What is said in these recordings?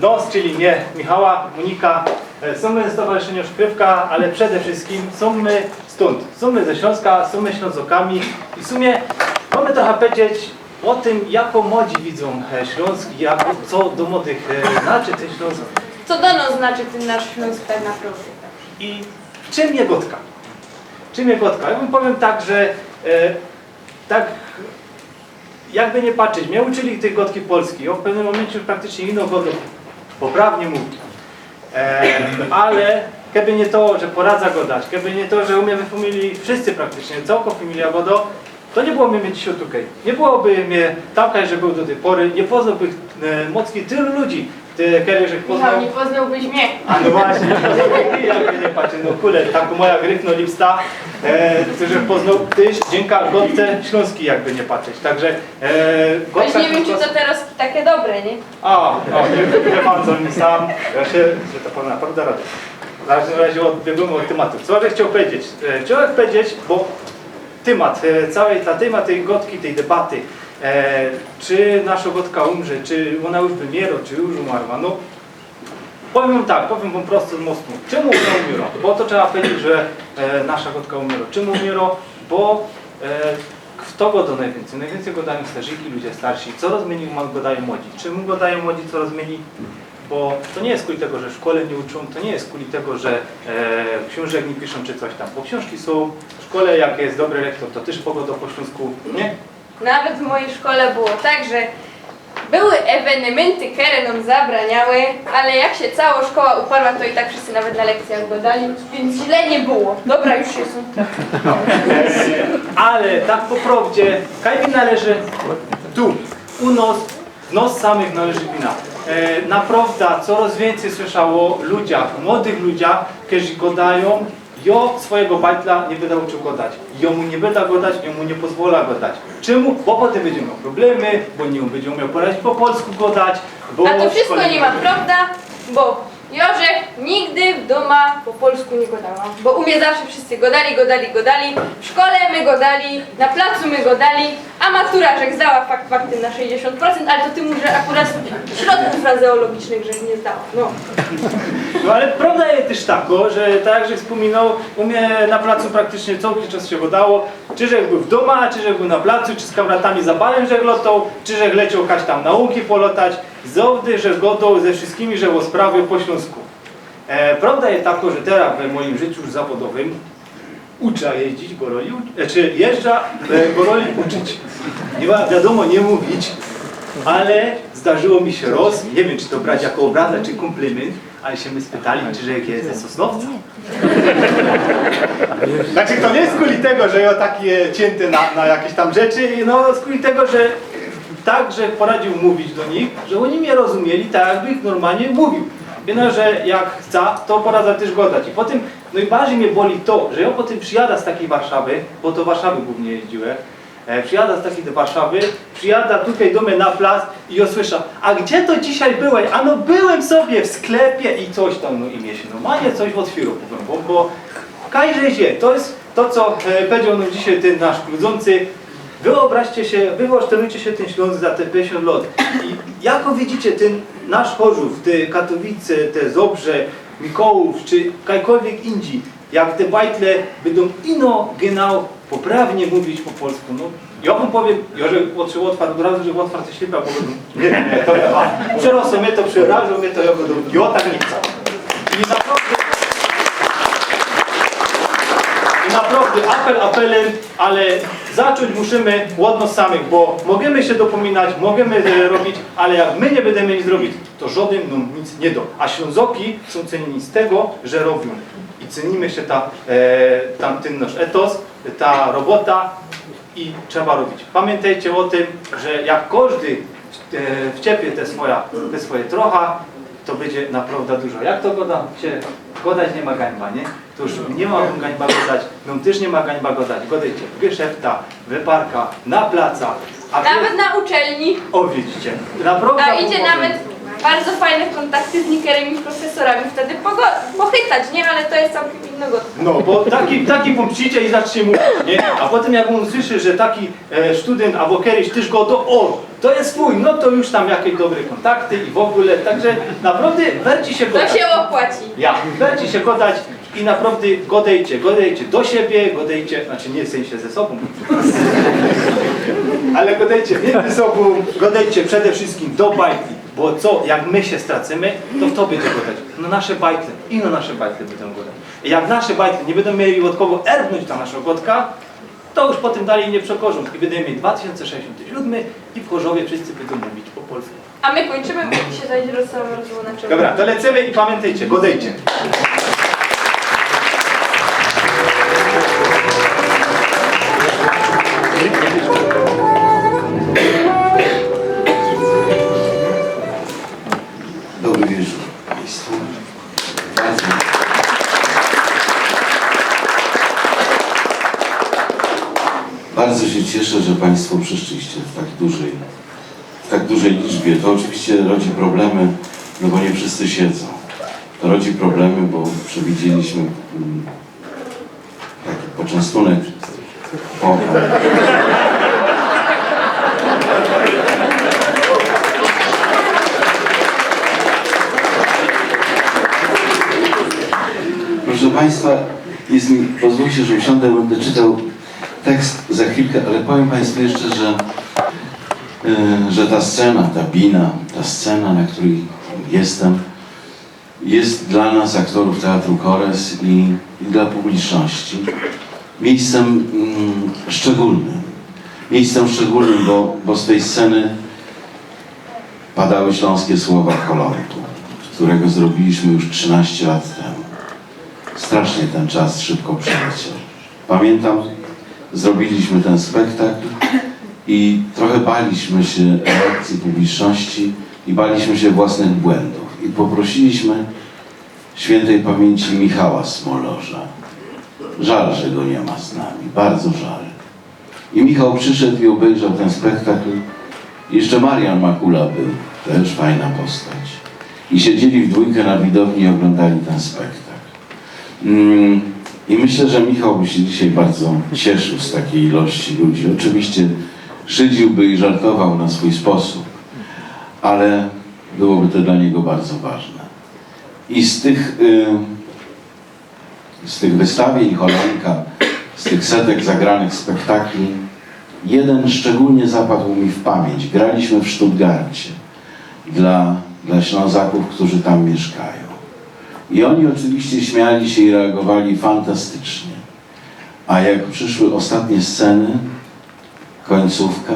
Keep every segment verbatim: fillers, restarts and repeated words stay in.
Nos, czyli mie, Michała, Monika, e, sōm my ze Stowarzyszyniŏ Szkrywka, ale przede wszyjskim sōm my stōnd. Sōm my ze Ślōnska, sōm my Ślōnzokami i w sumie mōmy trocha pedzieć ô tym, jako młodzi widzōm, e, Ślōnsk, jak, co do młodych, e, znaczy tyn Ślōnsk. Co do nŏs znaczy tyn nasz Ślōnsk tak naprŏwdã. I czym je gŏdka? Czym je gŏdka? Jŏ wōm powiym tak, że, e, tak jakby niy patrzeć, mie uczyli tyj gŏdki polskij, jŏ w pewnym mōmyncie już praktycznie ino gŏdōm, poprawnie mōwić. E, ale keby niy to, że poradza gŏdać, keby niy to, że u mie we fōmiliji wszyjscy praktycznie, cołko fōmilija gŏdŏ, to niy było mie dzisiŏj tukej. Niy byłoby mie tukej, że bōł do tyj pory, niy poznołbych, e, mockij tylu ludzi, ty, kerych żech poznoł. Michał, niy poznołbyś mie. A no właśnie, jakby niy patrzeć, no kule, tak moja gryfno lipsta, e, to żech poznoł tyż dziynka gŏdce ślōnskij, jakby niy patrzeć. Także, e, gŏdka... Właśnie niy wiym, czy to terŏz takie dobre, niy? A, a, niy, niy bardzo mi sam, jŏ sie, że tak powiym, naprŏwdã radzã. W kŏżdym razie ôdbiegōm ôd tymatu. Co żech chcioł pedzieć? E, chcioł żech pedzieć, bo tymat, e, cołkij ta tymat tyj gŏdki, tyj debaty, e, czy naszŏ gŏdka umrze, czy ôna już wymiyro, czy już umarła, no, powiym wōm tak, powiym wōm prosto z mostu. Czymu ôna umiyro? Bo to trzeba pedzieć, że, e, naszŏ gŏdka umiyro. Czymu umiyro? Bo, e, fto gŏdŏ nojwiyncyj? Nojwiyncyj gŏdajōm starziki, ludzie starsi. Corŏz mynij ma-, gŏdajōm młodi. Czymu gŏdajōm młodi corŏz mynij? Bo to niy je kuli tego, że w szkole niy uczōm, to niy je kuli tego, że, e, ksiōnżek niy piszōm czy coś tam. Bo ksiōnżki sōm, w szkole jak je dobry rektor, to tyż pogŏdŏ po ślōnsku, niy? Nawet w mojij szkole było tak, że były ewenymynty, kere nōm zabraniały, ale jak sie cołkŏ szkoła uparła, to i tak wszyjscy nawet na lekcyjach gŏdali, wiync źle niy było. Dobra, już sie sōm. Ale tak po prŏwdzie, kaj wina leży tu, u nŏs, w nŏs samych nŏleży wina. E, naprŏwdã corŏz wiyncyj słysza ô ludziach, młodych ludziach, kerzy gŏdajōm: „Jŏ swojigo bajtla niy byda uczōł gŏdać. Jŏ mu niy byda gŏdać, jŏ mu niy pozwola gŏdać”. Czymu? Bo potym bydzie mioł problemy, bo niy bydzie umioł poradzić po polsku gŏdać, bo... A to wszysko niy ma prŏwda, bo jŏ żech nigdy w dōma po polsku niy gŏdała. Bo u mie zawsze wszyscy gŏdali, gŏdali, gŏdali. W szkole my gŏdali, na placu my gŏdali. A matura żech zdała fakt faktym na sześćdziesiōnt procent, ale to tymu, że akurat środkōw frazeologicznych żech niy zdała. No. No ale prŏwda je tyż takŏ, że tak jak żech spōminoł, u mie na placu praktycznie cołki czas sie gŏdało, czy żech bōł w dōma, czy żech bōł na placu, czy z kamratami za balym żech lotoł, czy żech lecioł kaś tam na łōnki polotać, zŏwdy żech gŏdoł ze wszyskimi żech ô sprawie po ślōnsku. E, prŏwda je takŏ, że teroz w mojim życiu zawodowym uczã jeździć, goroli u-, znaczy jeżdżã, e, goroli uczyć. Niy ma, wiadōmo, niy mōwić, ale zdarzyło mi sie roz, niy wiym, czy to brać jako ôbrazã, czy kōmplimynt, ale sie mie spytali, czy żech je ze Sosnowca. Znaczy, to niy je kuli tego, że jŏ taki je ciynty na, na jakeś tam rzeczy, no, kuli tego, że tak żech poradziōł mōwić do nich, że ôni mie rozumieli tak, jakbych normalnie mōwiōł. Wiym, że jak chcã, to poradzã tyż gŏdać. I potym nojbardzij mie boli to, że jŏ potym przijadã z takij Warszawy, bo to Warszawy głōwnie jeździłech, e, przijadã z takij Warszawy, przijadã tukej do mie na plac i jŏ słyszã: „A gdzie to dzisiej byłeś?” „A no, byłem sobie w sklepie” i coś tam, no i mie sie normalnie coś ôtwiyrŏ, powiym, bo, bo kaj żech je, to je to, co, e, pedział nōm dzisiej tyn nasz prōwdzōncy. Wyobraźcie sie, wywosztelujcie sie tyn Ślōnsk za te piyńćdziesiōnt lŏt. I jako widzicie, tyn nasz Chorzōw, te Katowice, te Zobrze, Mikołajów, czy kajkolwiek indzij, jak te bajtle bydōm ino genau poprawnie mōwić po polsku, no, jŏ wōm powiym, jŏ żech ôtwarł ôd razu, żech ôtwarł te ślepia, bo niy, niy, to niy. Przerażŏ mie to, przerażŏ mie to, jŏ, jŏ tak niy chcã. I naprŏwdã, i naprŏwdã apel apelym, ale zaczōńć musimy ôd nŏs samych, bo możymy sie dopōminać, możymy, e, robić, ale jak my niy bydymy nic robić, to żŏdyn nōm nic niy dŏ. A Ślōnzoki sōm cyniyni z tego, że robiōm. I cynijmy sie ta, e, tamtyn nŏs etos, ta robota i trzeba robić. Pamiyntejcie ô tym, że jak kożdy, e, wciepie te swoja, te swoje trocha, to bydzie naprŏwdã dużo. Jak to gŏdŏ? Sie, gŏdać niy ma gańba, niy? To już niy ma gańba gŏdać, nōm tyż niy ma gańba gŏdać. Gŏdejcie w geszeftach, we parkach, na placach. A nawet na uczelni. Ô, widzicie, naprŏwdã... A idzie nawet bardzo fajne kōntakty z niykerymi profesorami wtedy pogo-, pochytać, niy? Ale to je cołkym No, bo taki, taki pōn przidzie i zacznie mōwić, niy? A potym jak ôn usłyszy, że taki e, sztudynt abo keryś tyż godo, o, to je twōj, no to już tam jakeś dobre kōntakty i w ogōle, tak że naprŏwdy werci sie To godać. Się opłaci. Ja, werci sie godać i naprŏwdy godejcie, godejcie do siebie, godejcie, znaczy niy w synsie ze sobōm, ale godejcie miyndzy sobōm, godejcie przede wszyskim do bajtli, bo co, jak my sie stracymy, to fto bydzie godać? No nasze bajtle, ino nasze bajtle bydōm godać. Jak nasze bajtle niy bydōm mieli ôd kogo erbnōńć ta nasza godka, to już potym dalij niy przekorzōm i bydymy mieli dwa tysiōnce sześćdziesiōnt siódmy i w Chorzowie wszyscy bydōm mōwić po polsku. A my kōńczymy, bo mi sie zajdzie rozłōnczymy. Dobra, to lecymy i pamiyntejcie, godejcie. Dobry wieczōr państwu. Bardzo, bardzo się cieszę, że państwo przyszliście w tak dużej, w tak dużej liczbie. To oczywiście rodzi problemy, no bo nie wszyscy siedzą. To rodzi problemy, bo przewidzieliśmy, mm, taki poczęstunek. O, o. Proszę państwa, jeśli pozwolicie, że usiądę, będę czytał tekst za chwilkę, ale powiem państwu jeszcze, że, e, że ta scena, ta bina, ta scena, na której jestem, jest dla nas, aktorów Teatru Kores i, i dla publiczności, miejscem, mm, szczególnym. Miejscem szczególnym, bo, bo z tej sceny padały śląskie słowa kolorytu, którego zrobiliśmy już trzynaście lat temu. Strasznie ten czas szybko przeleciał. Pamiętam, zrobiliśmy ten spektakl i trochę baliśmy się reakcji publiczności i baliśmy się własnych błędów. I poprosiliśmy świętej pamięci Michała Smolorza. Żal, że go nie ma z nami, bardzo żal. I Michał przyszedł i obejrzał ten spektakl. Jeszcze Marian Makula był, też fajna postać. I siedzieli w dwójkę na widowni i oglądali ten spektakl. Mm, i myślę, że Michał by się dzisiaj bardzo cieszył z takiej ilości ludzi. Oczywiście szydziłby i żartował na swój sposób, ale byłoby to dla niego bardzo ważne. I z tych, y, z tych wystawień Holonka, z tych setek zagranych spektakli, jeden szczególnie zapadł mi w pamięć. Graliśmy w Stuttgarcie dla, dla Ślązaków, którzy tam mieszkają. I oni oczywiście śmiali się i reagowali fantastycznie. A jak przyszły ostatnie sceny, końcówka,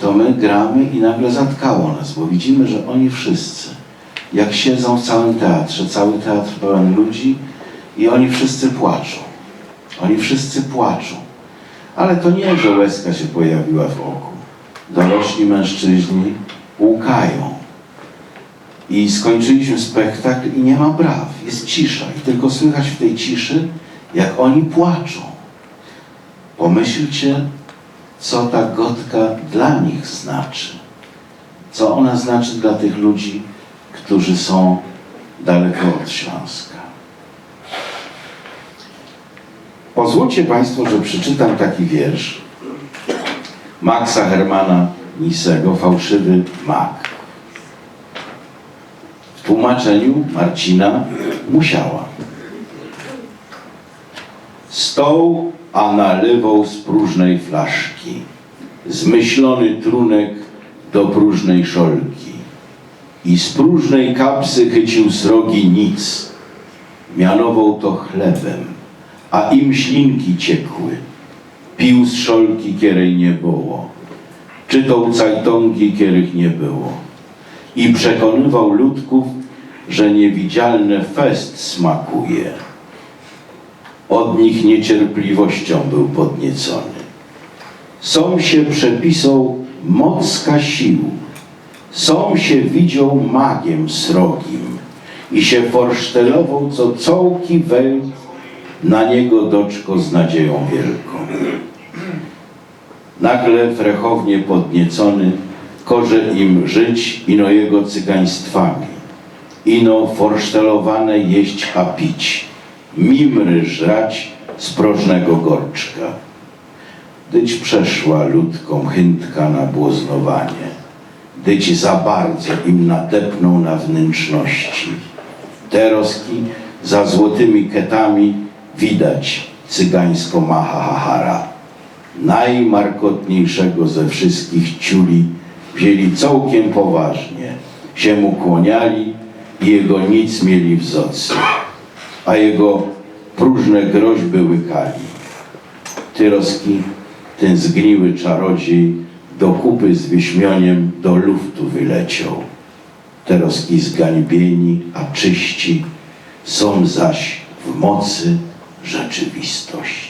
to my gramy i nagle zatkało nas, bo widzimy, że oni wszyscy, jak siedzą w całym teatrze, cały teatr pełen ludzi i oni wszyscy płaczą. Oni wszyscy płaczą. Ale to nie, że łezka się pojawiła w oku. Dorośli mężczyźni łkają. I skończyliśmy spektakl i nie ma braw. Jest cisza. I tylko słychać w tej ciszy, jak oni płaczą. Pomyślcie, co ta godka dla nich znaczy. Co ona znaczy dla tych ludzi, którzy są daleko od Śląska. Pozwólcie państwo, że przeczytam taki wiersz Maxa Hermana Nissego, „Fałszywy mak”. W tłumaczeniu Marcina Musiała. Stoł, a nalewoł z próżnej flaszki, zmyślony trunek do próżnej szolki. I z próżnej kapsy chycił srogi nic. Mianowoł to chlebem, a im ślinki ciekły. Pił z szolki, kierej nie było. Czytoł cajtōngi, kierych nie było. I przekonywoł ludków, że niewidzialny fest smakuje. Od nich niecierpliwościōm był podniecony. Sōm sie przepisoł mocka sił. Sōm sie widzioł magiem srogim i sie forsztelowoł, co cołki welt na niego doczko z nadzieją wielkōm. Nagle frechownie podniecony koże im żyć ino jego cygaństwami, ino forsztelowane jeść a pić. Mimry żrać z prożnego gorczka. Dyć przeszła ludkōm chyntka na błoznowanie, dyć za bardzo im natepnōł na wnyntrzności. Terozki za złotymi ketami widać cygańsko macha hachara. Nojmarkotniyjszego ze wszyskich ciuli wziyni cołkiym poważnie, sie mu kłōniali i jego nic mieli w zocy, a jego prożne groźby łykali. Terozki tyn zgniły czarodziyj do kupy z wyśmiōniym do luftu wylecioł. Terozki zgańbieni, a czyści sōm zaś w mocy rzeczywistości.